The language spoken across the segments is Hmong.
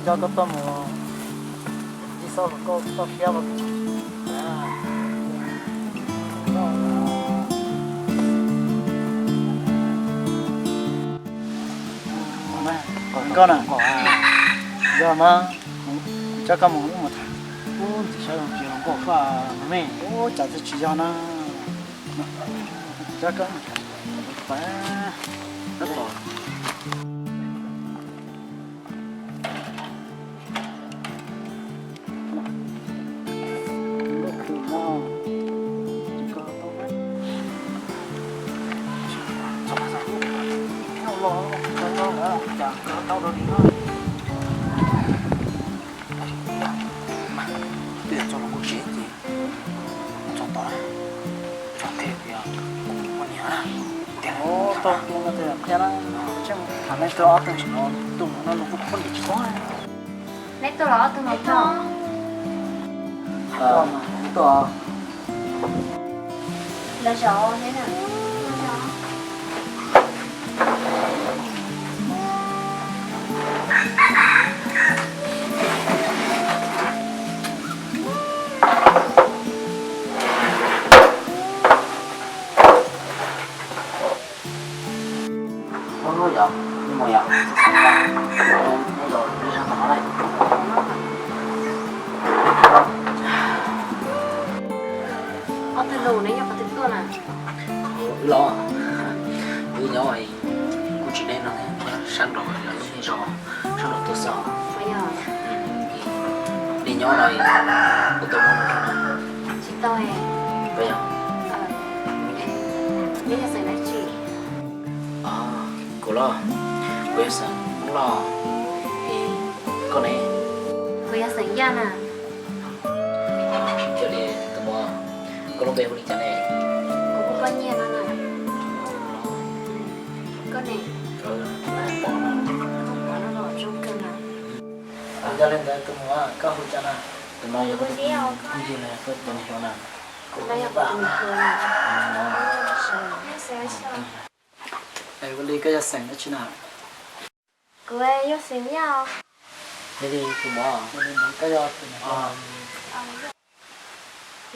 Coj koj tuaj mus ncig xauj hluas nkauj toj siab. Hluas nkauj na, yog mas kuv coj koj mus wb mus tham. Ub, ntxim sab zoo tsis hluas nkauj faj no me. Ub, cas tsis yog na. Kuv coj koj mus tham. Twb yog txoj hluas nkauj tsev ces txog tod, txog qhia tias kuv poj niam na. Tias tau tu no tias qhia na, tshem tham leej twg ob tug sim no, tus no los kuj poj niam tsis paub. Neb tuaj los ob tug no tuaj. Tuaj. Lawv zaum thiab na. Ub, yog, mus yog, nej los ib zag tom no lauj. Ob tug nus neb nyob qhov twg tuaj na? Wb los, wb nyob kuj tsis deb no, sab nraum lawv lub me zos, sab nraum tuaj xwb. Puas yog? Nej nyob no, wb tau noj no. Tsis tau. Puas yog? Neb yog xeem dab tsi? Kuv los, kuv yog xeem Hmoob los. Es koj ne? Kuv yog xeem Yaj na. Ua li tus muam, koj lub npe hu li cas ne? Kuv hu Koj Nyiaj no na. Koj ne? Pov no los zoo kawg na. Yog li ntawd tus muam, koj hu cas na? Tus no yog kuv tus phooj ywg los yog koj tus niam hluas na? Kuv no yog kuv tus niam hluas na. Es ua li koj yog xeem dab tsi na? Kuv yog xeem Yaj. Yog li tus muam, koj yog tus niam hluas.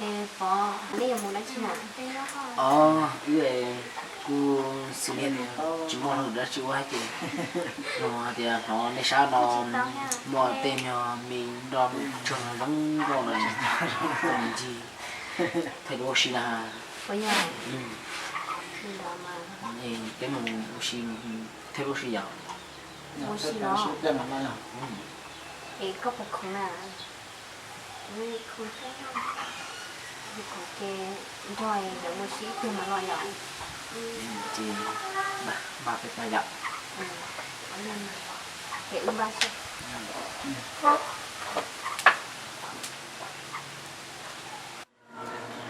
Es Pov, nej yuav mus dab tsi na? Os, wb kuj xws li tsis muaj hauj lwm dab tsi ua thiab ces, no hais tias hnov nej sab no muaj tej nyuag me nroj tsuag zoo nkauj no, ncig thiaj li ua si na. Peb mus ua si thiaj li ua si yom. Es koj puas khoom na? Ces nrog lawv mus ua si ib pliag mas los yom. Ces npaj peb tag yom. Ces wb npaj seb.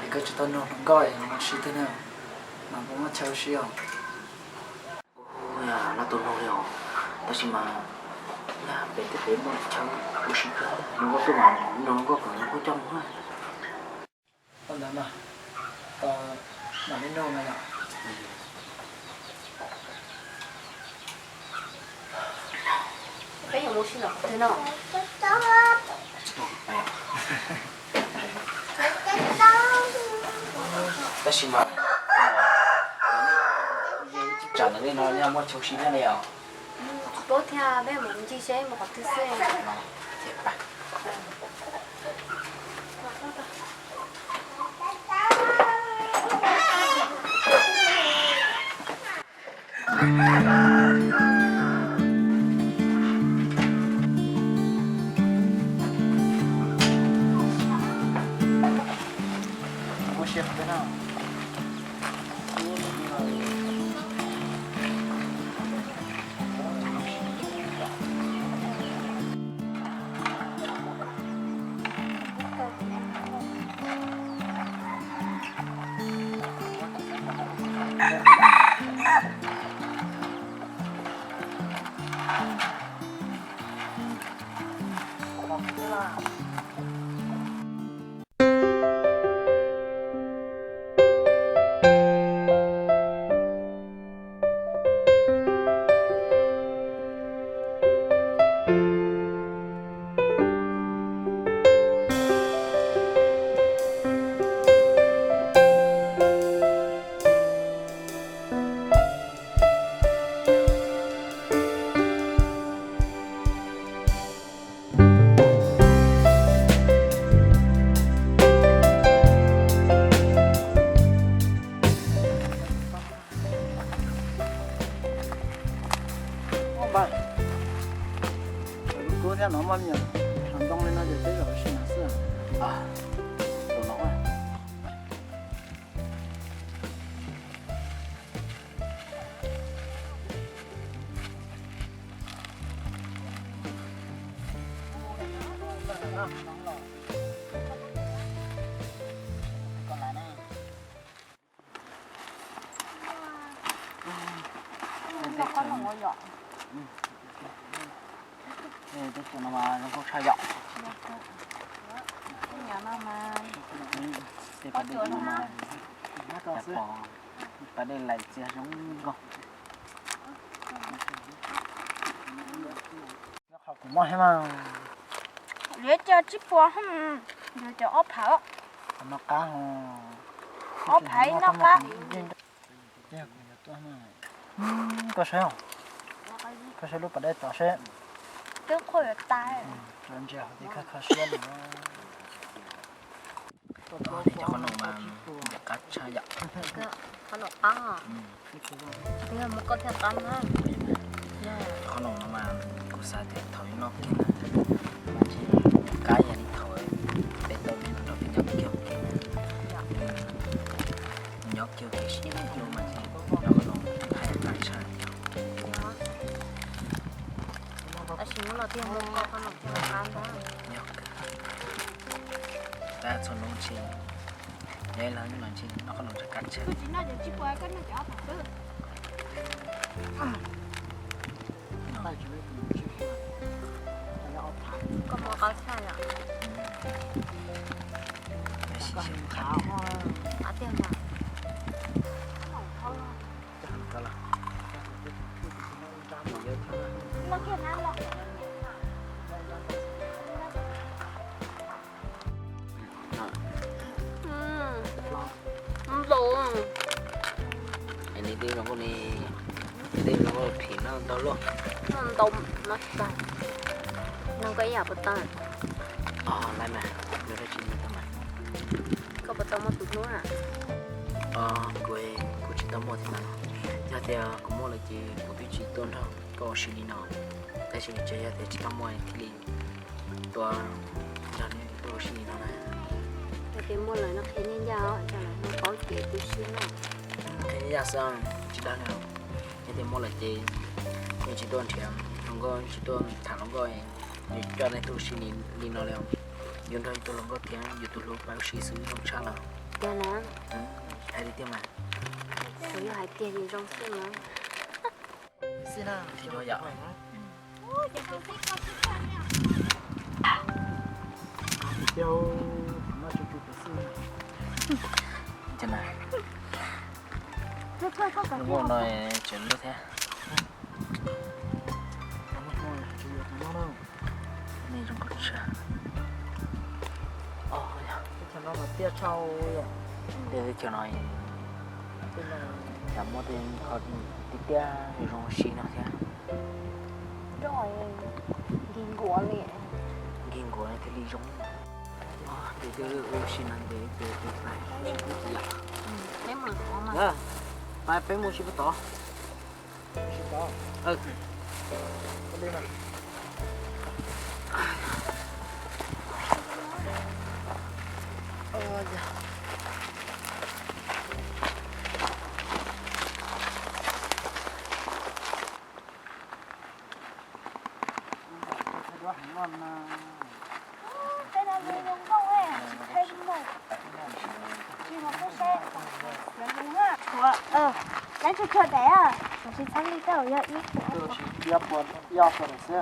Es koj tsis tau nug hluas nkauj es mus ua si twg na, mas puas muaj chaw ua si os? Yog, laj tus nug li os, tab sis mas yog pem tej pem muaj chaw ua si kawg, hluas nkauj tuaj mas nug hluas nkauj kom hluas nkauj coj mus na. Ua ntawd mas, mam li nug na yom. Peb yuav mus si los twg no? Tab sis mas tsam ntawm nej no yog muaj chaw ua si thiab ne os? Tsis paub thiab, peb mus ncig seb mus qhov twg xwb. Teb chaws no mas zoo nkauj tshaj yom. Tej pas dej no mas, pas dej laim txias zoo nkauj. Qhov kuv mob thiab mas. Liav cov tsib puas, yus cov ob phav. Qhov no qab ho. Ob phav ib no qab. Koj saib, koj saib lub pas dej tod seb. Twb qhuav yuav tas. Tso ntsia hauv ces kho kho siab li no. Cov qhob noom mas qab tshaj yom. Qhob noom qab. Yog mus koj thiaj qab na. Cov qhob noom no mas kuv xav tias thaum yuav noj kiag na, mas tsis qab yog li thaum peb tau rau peb nyob kiag ua ke na. Nyob kiag ua ke sib hlub mas tsis noj qhob noom hais qab tshaj. Tab sis hnub no thiaj mus koj qhob noom thiaj qab ntag. Yog kawg. Tab txhua hnub tsis, yog los hnub no tsis noj qhob noom tsis qab tshaj. Koj mus qab tshaj yom. Qab tiag mas. Ntau. Es nws twb zoo nkauj ne, nws twb zoo nkauj phim no ntau luaj. Ntau no tag. Nws koj ib yam puas tau? Lawv mas, nws dab tsi nws tau mas. Koj puas tau muaj tus hlub na? Kuv, kuv tsis tau muaj thiab mas. Yog tias kuv muaj lawm ces kuv twb tsis tuaj nrog koj ua si li no. Tab sis tseem yog tias tsis tau muaj thiaj li tuaj nrog nej tuaj ua si li no na. Yog tias muaj lawm no qhia nej ncaj os, tsam lawv hnov paub ces tu siab na. Qhia nej ncaj xwb, tsis dag li. Yog tias muaj lawm ces yeej tsis tuaj nrhiav hluas nkauj, tsis tuaj tham hluas nkauj, yeej coj nej tuaj ua si li no li. Yus nrog yus tus hluas nkauj thiab yus tus hlub pab ua si xwb zoo tshaj lawm. Tiag na. Hais li tiag mas. Kuv yog hais tiag li zoo xwb mas. Xij na, tsis muaj yom. Lub no tseem lub thiab. Nej zoo nkauj tshaj. Tej teb chaws no, cas muaj tej qho tiaj tiaj zoo zoo si no thiab. Nkig nkuav li thiaj li zoo. Ces twb ua si no ntev ces peb pais, peb mus tod. Peb mus si puag tod. Ua, lawv tsis tshua daim, tam sim txheeb li koj yog ib puas, ib puas daim xwb.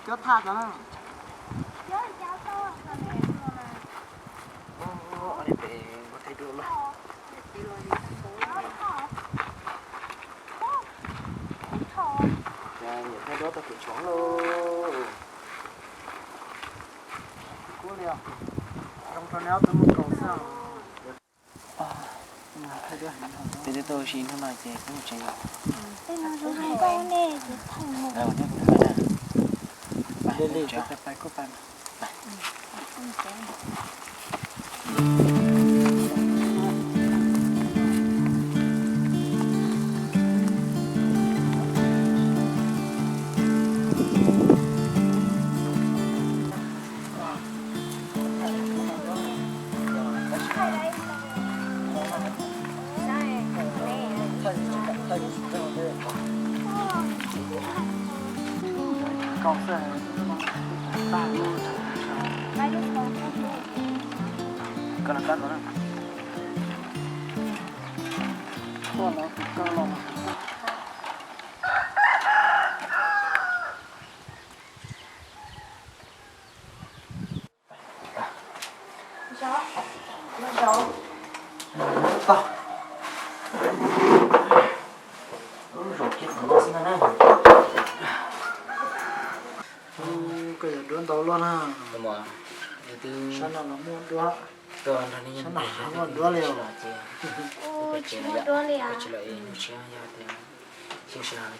Cov thaj ko na. Thaij duab tau tus tshov lauj. Kub li os. Zoo rau neb ob tug muaj kaus xwb os. Peb twb tuaj ua si hnub no ces peb mus tsev os. Li li, pais kuj pais. Tau. Lub zaum kiag qhov no xwb na. Koj yog duab ntau luaj na. Sab no los muaj duab. Sab no los muaj duab li os.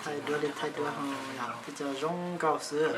Thaij duab li thaij duab ho yog tib co zoo nkauj xwb.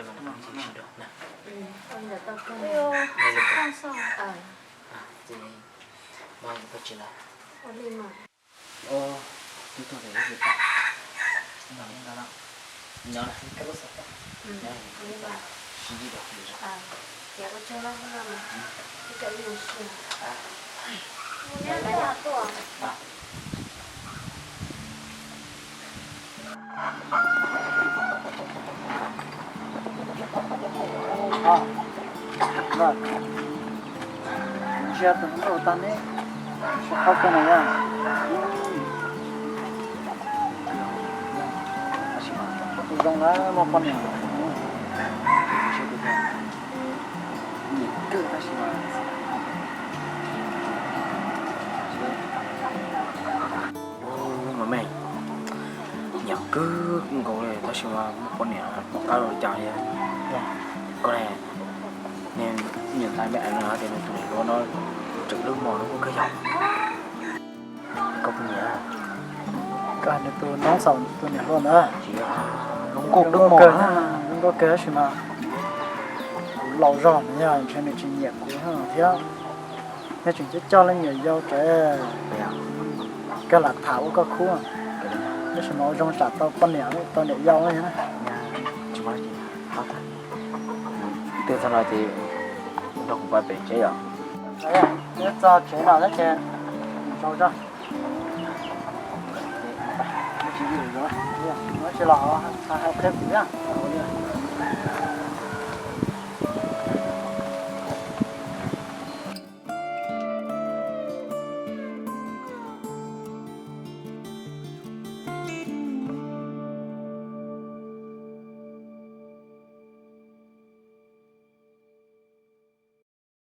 Ntsia tus hlub tag ne, sim qhov kawg no yog. Tab sis mas zoo na, muaj poj niam. Nyiam kawg tab sis mas, me, nyiam kawg nkaus li tab sis mas muaj poj niam pom qab los cas li. Koj ne, niam ntxhais me no tias nws tus niam hluas no tseem lub mos lub nkuaj kawg yog. Koj puas nyiam? Koj nws tus noob xaum tus niam hluas ntawd. Zoo nkauj kawg, zoo nkauj kawg tab sis mas kuv laus zog nws yog ntshe nws tsis nyiam kuv thiab. Nws tseem coj coj leej niam yau tsev, koj lam tham ua koj khub. Tab sis mas ua zoo tsam tau poj niam tau niam yau na. Twb txog no ces nrog kuv pab pem tsev yom. Twb txog tsev no tab sis zoo zog. Tsis los hais qhia kuv na.